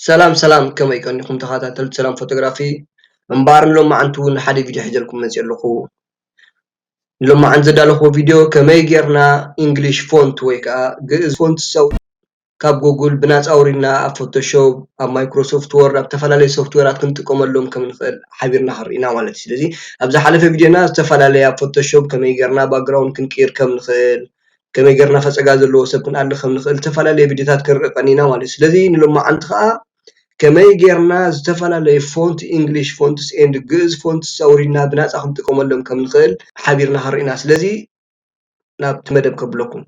ሰላም ሰላም፣ ከመይ ቀኒኹም ተኸታተልቲ ሰላም ፎቶግራፊ? እምበኣር ንሎማዓንቲ እውን ሓደ ቪድዮ ሒዘልኩም መፂአ ኣለኹ። ንሎማዓንቲ ዘዳለኹዎ ቪድዮ ከመይ ጌርና ኢንግሊሽ ፎንት ወይ ከዓ ግእዝ ፎንት ሰው ካብ ጎጉል ብናፃ ኣውሪድና ኣብ ፎቶሾፕ፣ ኣብ ማይክሮሶፍት ወርድ፣ ኣብ ዝተፈላለዩ ሶፍትዌራት ክንጥቀመሎም ከም ንኽእል ሓቢርና ክንርኢና ማለት እዩ። ስለዚ ኣብ ዝሓለፈ ቪድዮና ዝተፈላለየ ኣብ ፎቶሾፕ ከመይ ጌርና ባክግራውንድ ክንቅይር ከም ንኽእል፣ ከመይ ጌርና ፈፀጋ ዘለዎ ሰብ ክንኣሊ ከም ንኽእል ዝተፈላለየ ቪድዮታት ክንርኢ ቀኒና ማለት እዩ። ስለዚ ንሎማዓንቲ ከዓ ከመይ ጌርና ዝተፈላለዩ ፎንት ኢንግሊሽ ፎንትስ ኤንድ ግእዝ ፎንትስ ኣውሪድና ብናፃ ክንጥቀመሎም ከም ንኽእል ሓቢርና ክንርኢና። ስለዚ ናብቲ መደብ ከብለኩም።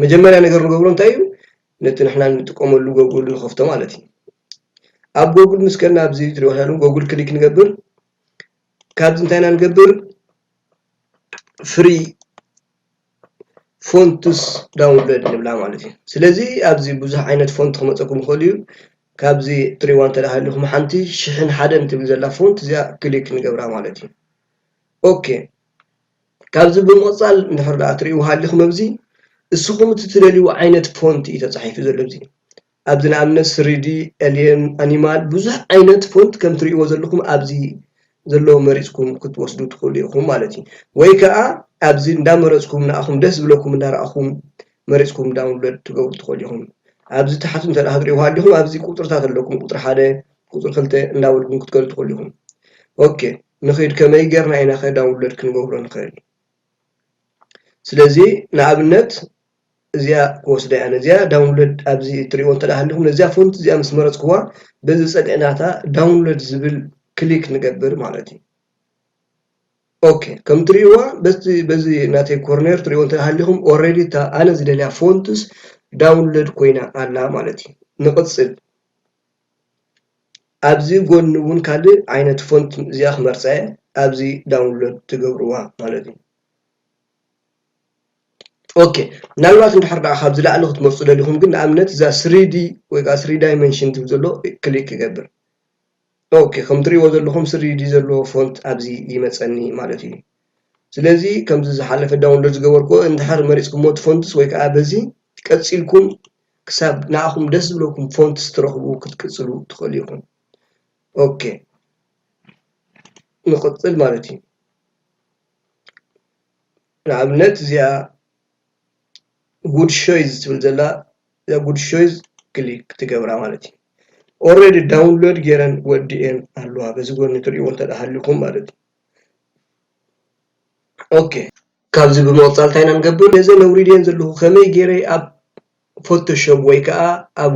መጀመርያ ነገር ንገብሮ እንታይ እዩ? ነቲ ንሕና እንጥቀመሉ ጎጉል ንኸፍቶ ማለት እዩ። ኣብ ጎጉል ምስ ከድና ኣብዚ ትሪእዎ ኣለኹም ጎጉል ክሊክ ንገብር። ካብዚ እንታይ ኢና ንገብር? ፍሪ ፎንትስ ዳውንሎድ ንብላ ማለት እዩ። ስለዚ ኣብዚ ብዙሕ ዓይነት ፎንት ክመፀኩም ይኽእል እዩ። ካብዚ ትሪእዋ እንተ ደኣ ሃሊኹም ሓንቲ ሽሕን ሓደን ትብል ዘላ ፎንት እዚኣ ክሊክ ንገብራ ማለት እዩ። ኦኬ፣ ካብዚ ብምቕፃል እንድሕር ደኣ ትሪእዎ ሃሊኹም ኣብዚ እስኹም እቲ ትደልይዎ ዓይነት ፎንት እዩ ተፃሒፉ ዘሎ ኣብዚ። ኣብዚ ንኣብነት ስሪዲ፣ ኤልየን፣ ኣኒማል ብዙሕ ዓይነት ፎንት ከም ትሪእዎ ዘለኹም ኣብዚ ዘሎ መሪፅኩም ክትወስዱ ትኽእሉ ኢኹም ማለት እዩ። ወይ ከዓ ኣብዚ እንዳመረፅኩም ንኣኹም ደስ ዝብለኩም እንዳረኣኹም መሪፅኩም ዳውንሎድ ትገብሩ ትኽእሉ ኢኹም። ኣብዚ ታሕቱ እንተ ደኣ ክትሪእዎ ሃሊኹም ኣብዚ ቁፅርታት ኣለኩም፣ ቁፅሪ ሓደ፣ ቁፅሪ ክልተ እንዳበልኩም ክትከዱ ትኽእሉ ኢኹም። ኦኬ፣ ንኺድ ከመይ ጌርና ኢና ከ ዳውንሎድ ክንገብሮ ንኽእል? ስለዚ ንኣብነት እዚኣ ክወስዳ እያ። ነዚኣ ዳውንሎድ ኣብዚ እትሪእዎ እንተ ደኣ ሃሊኹም ነዚኣ ፎንት እዚኣ ምስ መረፅኩዋ በዚ ፀግዕናታ ዳውንሎድ ዝብል ክሊክ ንገብር ማለት እዩ። ኦኬ፣ ከም ትሪእዋ በዚ በዚ ናተይ ኮርኔር ትሪእዎ እንተ ደኣ ሃሊኹም ኦልሬዲ እታ ኣነ ዝደልያ ፎንትስ ዳውንሎድ ኮይና ኣላ ማለት እዩ። ንቕፅል። ኣብዚ ጎኒ እውን ካልእ ዓይነት ፎንት እዚኣ ክመርፃ እየ። ኣብዚ ዳውንሎድ ትገብርዋ ማለት እዩ። ኦኬ፣ ምናልባት እንድሕር ደኣ ካብዚ ላዕሊ ክትመርፁ ደሊኹም ግን ንኣብነት እዛ ስሪዲ ወይ ከዓ ስሪ ዳይመንሽን ትብል ዘሎ ክሊክ ይገብር። ኦኬ፣ ከም ትሪእዎ ዘለኹም ስሪዲ ዘለዎ ፎንት ኣብዚ ይመፀኒ ማለት እዩ። ስለዚ ከምዚ ዝሓለፈ ዳውንሎድ ዝገበርኩዎ እንድሕር መሪፅኩምዎ እቲ ፎንትስ ወይ ከዓ በዚ ቀፂልኩም ክሳብ ንኣኹም ደስ ዝብለኩም ፎንትስ ትረኽቡ ክትቅፅሉ ትኽእሉ ኢኹም። ኦኬ፣ ንቕፅል ማለት እዩ። ንኣብነት እዚኣ ጉድ ሾይዝ ትብል ዘላ እዛ ጉድ ሾይዝ ክሊክ ትገብራ ማለት እዩ። ኦልሬዲ ዳውንሎድ ገይረን ወዲኤን ኣለዋ። በዚ ጎኒ ትሪእዎ እንተ ደኣ ሃሊኹም ማለት እዩ። ኦኬ፣ ካብዚ ብምቕፃል እንታይ ኢና ንገብር? ነዘን ኣውሪደን ዘለኹ ከመይ ገይረ ኣብ ፎቶሾፕ ወይ ከዓ ኣብ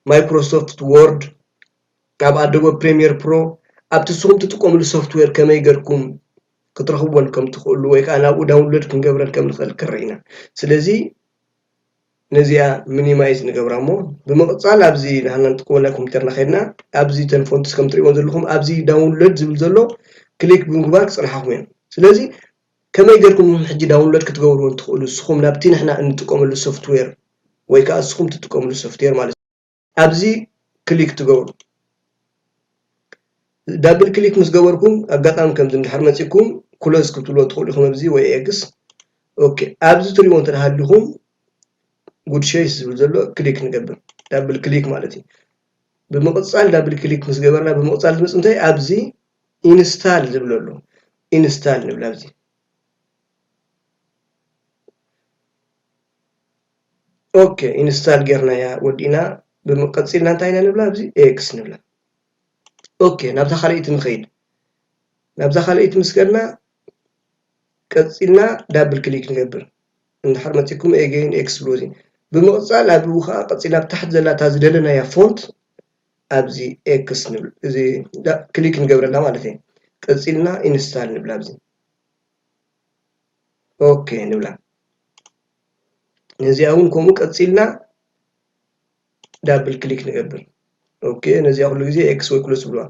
ማይክሮሶፍት ወርድ፣ ኣብ ኣዶበ ፕሪሚየር ፕሮ፣ ኣብቲ ንስኹም ትጥቀምሉ ሶፍትዌር ከመይ ገርኩም ክትረኽብወን ከም ትኽእሉ ወይ ከዓ ናብኡ ዳውንሎድ ክንገብረን ከም ንኽእል ክንርኢ ኢና። ስለዚ ነዚኣ ሚኒማይዝ ንገብራ እሞ ብምቕፃል ኣብዚ ንሃና ንጥቀመላ ኮምፒውተርና ከድና ኣብዚ ተን ፎንትስ ከም ትሪእዎ ዘለኹም ኣብዚ ዳውንሎድ ዝብል ዘሎ ክሊክ ብምግባር ክፅንሓኹም እዮም። ስለዚ ከመይ ገርኩም ሕጂ ዳውንሎድ ክትገብርዎ እንትኽእሉ ንስኹም ናብቲ ንሕና እንጥቀመሉ ሶፍትዌር ወይ ከዓ ንስኹም ትጥቀምሉ ሶፍትዌር ማለት እዩ። ኣብዚ ክሊክ ትገብሩ። ዳብል ክሊክ ምስ ገበርኩም ኣጋጣሚ ከምዚ እንድሕር መፂኩም ክሎዝ ክትብልዎ ትኽእሉ ኢኹም ኣብዚ ወይ ኤክስ። ኦኬ፣ ኣብዚ ትሪእዎ እንተ ሃሊኹም ጉድ ሾይስ ዝብል ዘሎ ክሊክ ንገብር። ዳብል ክሊክ ማለት እዩ። ብምቕፃል ዳብል ክሊክ ምስ ገበርና ብምቕፃል ዝመፅ እንታይ ኣብዚ ኢንስታል ዝብል ኣሎ። ኢንስታል ንብል ኣብዚ። ኦኬ፣ ኢንስታል ጌርናያ ወዲእና ብምቐፂልና እንታይ ኢና ንብላ ኣብዚ ኤክስ ንብላ። ኦኬ፣ ናብታ ካልኣይቲ ንኸይድ። ናብዛ ካልኣይቲ ምስ ከድና ቀፂልና ዳብል ክሊክ ንገብር። እንድሕር መፂኩም ኤጌን ኤክስ ብሎ እዚ ብምቕፃል ኣብኡ ከዓ ቀፂልና ኣብ ታሕቲ ዘላ እታ ዝደለናያ ፎንት ኣብዚ ኤክስ ንብል እዚ ክሊክ ንገብረላ ማለት እዩ። ቀፂልና ኢንስታል ንብላ ኣብዚ። ኦኬ ንብላ። ነዚኣ እውን ከምኡ ቀፂልና ዳብል ክሊክ ንገብር። ኦኬ ነዚኣ ኩሉ ግዜ ኤክስ ወይ ክሎዝ ትብልዋ።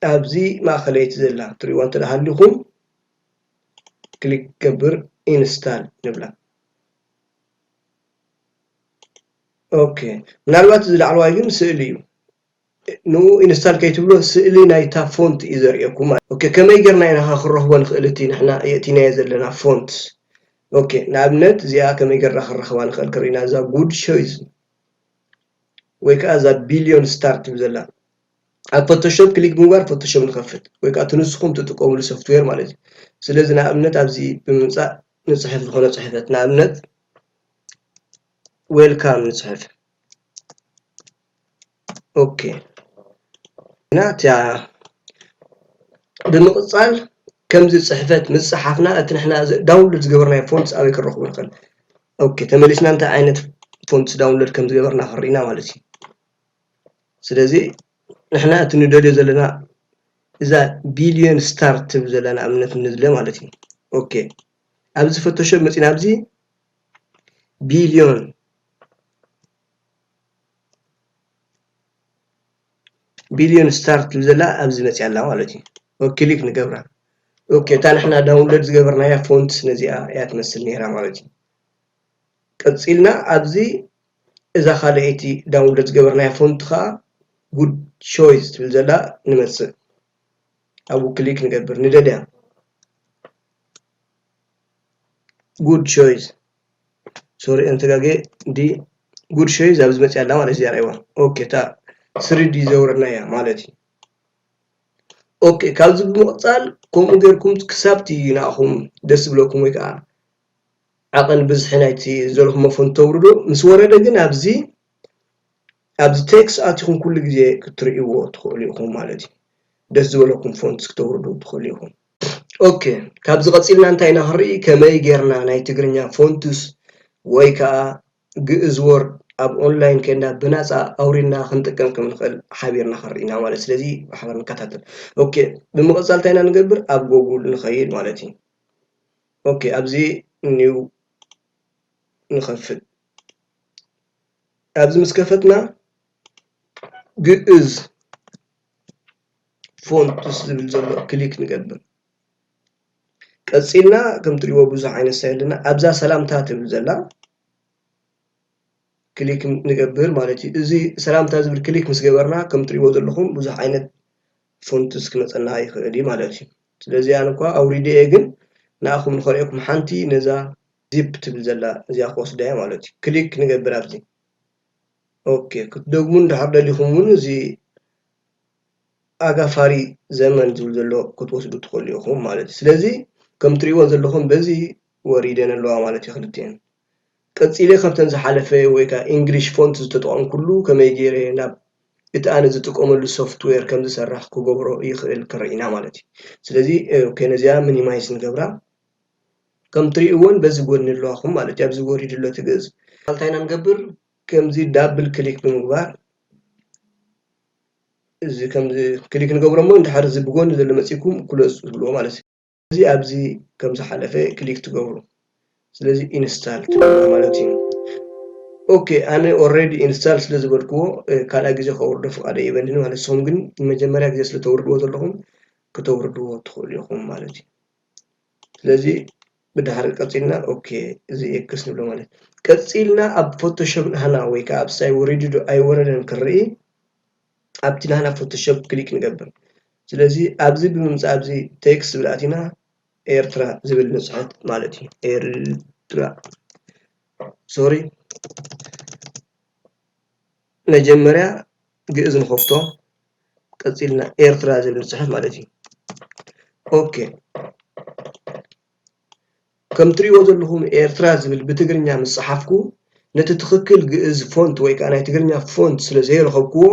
ኣብዚ ማእኸለይቲ ዘላ ትሪእዋ እንተ ሃሊኹም ክሊክ ገብር ኢንስታል ንብላ። ኦኬ ምናልባት እዚ ላዕለዋይ ግን ስእሊ እዩ። ንኡ ኢንስታል ከይትብሎ ስእሊ ናይታ ፎንት እዩ ዘርእየኩም ማለት። ኦኬ ከመይ ጌርና ኢና ክንረኽቦ ንኽእል እቲ ንሕና የእቲናዮ ዘለና ፎንት? ኦኬ ንኣብነት እዚኣ ከመይ ጌርና ክንረኽባ ንኽእል ክርኢና እዛ ጉድ ሾይዝ ወይ ከዓ እዛ ቢልዮን ስታር ትብል ዘላ ኣብ ፎቶሾፕ ክሊክ ብምግባር ፎቶሾፕ ንኸፍት ወይ ከዓ እቲ ንስኹም ትጥቀምሉ ሶፍትዌር ማለት እዩ። ስለዚ ንኣብነት ኣብዚ ብምምፃእ ንፅሕፍ ዝኾነ ፅሕፈት ንኣብነት ዌልካም ንፅሕፍ። ኦኬ እና እቲያ ብምቕፃል ከምዚ ፅሕፈት ምስ ፀሓፍና እቲ ንሕና ዳውንሎድ ዝገበርናዮ ፎንትስ ኣበይ ክንረኽቦ ንኽእል? ኦኬ ተመሊስና እንታይ ዓይነት ፎንትስ ዳውንሎድ ከም ዝገበርና ክንርኢና ማለት እዩ። ስለዚ ንሕና እቲ ንደልዮ ዘለና እዛ ቢልዮን ስታር ትብል ዘለና ኣብነት ንድለ ማለት እዩ። ኦኬ ኣብዚ ፎቶሾፕ መፂና ኣብዚ ቢልዮን ቢልዮን ስታር ትብል ዘላ ኣብዚ መፅያ ኣላ ማለት እዩ። ክሊክ ንገብራ። ኦኬ እታ ንሕና ዳውንሎድ ዝገበርናያ ፎንት ነዚኣ እያ ትመስል ነይራ ማለት እዩ። ቀፂልና ኣብዚ እዛ ካልኣይቲ ዳውንሎድ ዝገበርናያ ፎንት ከዓ ጉድ ቾይስ ትብል ዘላ ንመፅእ። ኣብኡ ክሊክ ንገብር ንደልያ ጉድ ቾይስ ሶሪ እንተጋጌ ዲ ጉድ ሾይ ኣብዚ መፅያ ኣላ ማለት እዚኣ ራይዋ ኦኬ እታ ስሪ ዲ ዘውረድናያ ማለት እዩ። ኦኬ ካብዚ ብምቕፃል ከምኡ ጌርኩም ክሳብቲ ንኣኹም ደስ ዝብለኩም ወይ ከዓ ዓቐን ብዝሒ ናይቲ ዘለኹም ፎንት ተውርዱ። ምስ ወረደ ግን ኣብዚ ኣብዚ ቴክስ ኣቲኹም ኩሉ ግዜ ክትርእይዎ ትኽእሉ ኢኹም ማለት እዩ። ደስ ዝበለኩም ፎንት ክተውርዱ ትኽእሉ ኢኹም። ኦኬ ካብዚ ቀፂልና እንታይ ኢና ክንርኢ ከመይ ጌርና ናይ ትግርኛ ፎንትስ ወይ ከዓ ግእዝ ወርድ ኣብ ኦንላይን ከይድና ብናፃ ኣውሪድና ክንጥቀም ከም ንኽእል ሓቢርና ክንርኢ ኢና ማለት ስለዚ ብሓባር ንከታተል። ኦኬ ብምቕፃል እንታይ ኢና ንገብር ኣብ ጎጉል ንኸይድ ማለት እዩ። ኦኬ ኣብዚ ኒው ንኸፍት ኣብዚ ምስ ከፈትና ግእዝ ፎንትስ ዝብል ዘሎ ክሊክ ንገብር። ቀፂልና ከም ትሪእዎ ብዙሕ ዓይነት ስታይል ኣለና። ኣብዛ ሰላምታ ትብል ዘላ ክሊክ ንገብር ማለት እዩ። እዚ ሰላምታ ዝብል ክሊክ ምስ ገበርና ከም ትሪእዎ ዘለኹም ብዙሕ ዓይነት ፎንትስ ክመፀና ይኽእል እዩ ማለት እዩ። ስለዚ ኣነ እኳ ኣውሪደ እየ ግን ንኣኹም ንኸርእየኩም ሓንቲ ነዛ ዚፕ ትብል ዘላ እዚኣ ክወስዳ እየ ማለት እዩ። ክሊክ ንገብር ኣብዚ። ኦኬ ክትደግሙ እንድሕር ደሊኹም እውን እዚ ኣጋፋሪ ዘመን ዝብል ዘሎ ክትወስዱ ትኽእሉ ኢኹም ማለት እዩ። ስለዚ ከም ትሪእዎ ዘለኹም በዚ ወሪደን ኣለዋ ማለት እዩ ክልቲኤን። ቀፂለ ከምተን ዝሓለፈ ወይ ከዓ ኢንግሊሽ ፎንት ዝተጠቐምኩሉ ከመይ ገይረ ናብ እቲ ኣነ ዝጥቀመሉ ሶፍትዌር ከም ዝሰርሕ ክገብሮ ይኽእል ክርኢና ማለት እዩ። ስለዚ ኦኬ ነዚኣ ሚኒማይዝ ንገብራ። ከም ትሪእዎን በዚ ጎኒ ኣለዋኹም ማለት እዩ። ኣብዚ ወሪዱ ኣሎ እቲ ግእዝ። ካልታይና ንገብር ከምዚ ዳብል ክሊክ ብምግባር እዚ ከምዚ ክሊክ ንገብሮ እሞ እንድሕር እዚ ብጎኒ ዘሎ መፂኩም ክሎዝ ትብልዎ ማለት እዩ። እዚ ኣብዚ ከም ዝሓለፈ ክሊክ ትገብሩ። ስለዚ ኢንስታል ትብልዎ ማለት እዩ። ኦኬ ኣነ ኦልሬዲ ኢንስታል ስለ ዝበልክዎ ካልኣ ግዜ ከውርዶ ፍቓድ ኣይበንን ማለት ንስኹም ግን ንመጀመርያ ግዜ ስለ ተውርድዎ ዘለኹም ክተውርድዎ ትኽእሉ ኢኹም ማለት እዩ። ስለዚ ብድሕሪ ቀፂልና ኦኬ እዚ ኤክስ ንብሎ ማለት ቀፂልና ኣብ ፎቶሾፕ ናህና ወይ ከዓ ኣብ ሳይ ወሪዱ ዶ ኣይወረደን ክርኢ ኣብቲ ናህና ፎቶሾፕ ክሊክ ንገብር። ስለዚ ኣብዚ ብምምፃእ ኣብዚ ቴክስት ዝብል ኣቲና ኤርትራ ዝብል ንፅሕት ማለት እዩ። ኤርትራ ሶሪ መጀመርያ ግእዝ ንኸፍቶ ቀፂልና ኤርትራ ዝብል ንፅሕት ማለት እዩ። ኦኬ ከም ትሪእዎ ዘለኹም ኤርትራ ዝብል ብትግርኛ ምስ ፀሓፍኩ ነቲ ትኽክል ግእዝ ፎንት ወይ ከዓ ናይ ትግርኛ ፎንት ስለ ዘይረኸብክዎ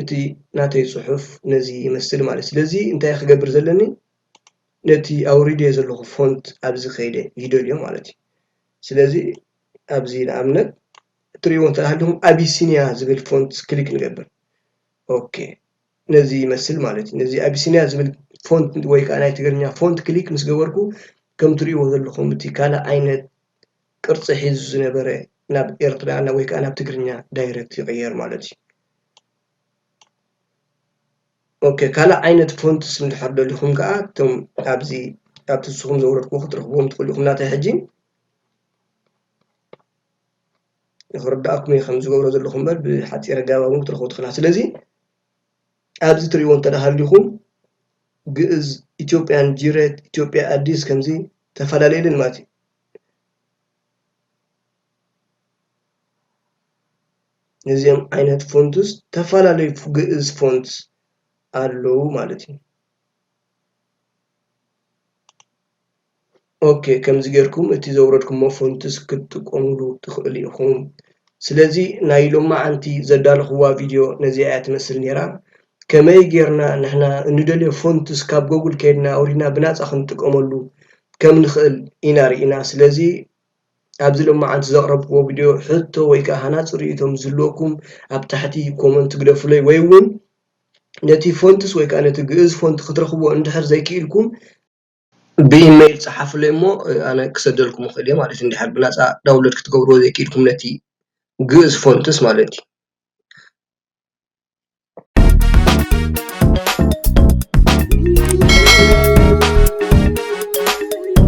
እቲ ናተይ ፅሑፍ ነዚ ይመስል ማለት ስለዚ እንታይ ክገብር ዘለኒ ነቲ ኣውሪድዮ ዘለኹ ፎንት ኣብዚ ከይደ ይደልዮ ማለት እዩ። ስለዚ ኣብዚ ንኣብነት እትሪእዎ እንተሃሊኹም ኣቢሲንያ ዝብል ፎንት ክሊክ ንገብር። ኦኬ ነዚ ይመስል ማለት እዩ። ነዚ ኣቢሲንያ ዝብል ፎንት ወይ ከዓ ናይ ትግርኛ ፎንት ክሊክ ምስ ገበርኩ ከም ትሪእዎ ዘለኹም እቲ ካልእ ዓይነት ቅርፂ ሒዙ ዝነበረ ናብ ኤርትራ ወይ ከዓ ናብ ትግርኛ ዳይሬክት ይቕየር ማለት እዩ። ኦኬ ካልእ ዓይነት ፎንትስ እንድሕር ደሊኹም ከዓ እቶም ኣብዚ ኣብቲ ንስኹም ዘውረድኩዎ ክትረኽብዎም ትኽእሉ ኢኹም ናተይ ሕጂ ንኽርዳእኩም እየ ከም ዝገብሮ ዘለኹ እምበር ብሓፂር ኣገባብ እውን ክትረኽቡ ትኽእላ ስለዚ ኣብዚ ትሪእዎ እንተ ሃሊኹም ግእዝ ኢትዮጵያን ጂሬት ኢትዮጵያ ኣዲስ ከምዚ ተፈላለየልን ማለት እዩ እዚኦም ዓይነት ፎንትስ ተፈላለዩ ግእዝ ፎንትስ ኣለዉ ማለት እዩ። ኦኬ፣ ከምዚ ጌርኩም እቲ ዘውረድኩሞ ፎንትስ ክትጥቀሙሉ ትኽእሉ ኢኹም። ስለዚ ናይ ሎማዓንቲ ዘዳለኽዋ ቪድዮ ነዚኣ እያ ትመስል ነይራ። ከመይ ጌርና ንሕና እንደልዮ ፎንትስ ካብ ጎጉል ከይድና ኣውሪድና ብናጻ ክንጥቀመሉ ከም ንኽእል ኢና ርኢና። ስለዚ ኣብዚ ሎማዓንቲ ዘቕረብክዎ ቪድዮ ሕቶ ወይ ከኣ ሃናጺ ርእይቶ ምስ ዝህልወኩም ኣብ ታሕቲ ኮመንት ግደፉለይ፣ ወይ እውን ነቲ ፎንትስ ወይ ከኣ ነቲ ግእዝ ፎንት ክትረኽብዎ እንድሕር ዘይክኢልኩም ብኢመይል ጸሓፉለይ እሞ ኣነ ክሰደልኩም እኽእል እየ ማለት እዩ። እንድሕር ብናጻ ዳውንሎድ ክትገብርዎ ዘይክኢልኩም ነቲ ግእዝ ፎንትስ ማለት እዩ።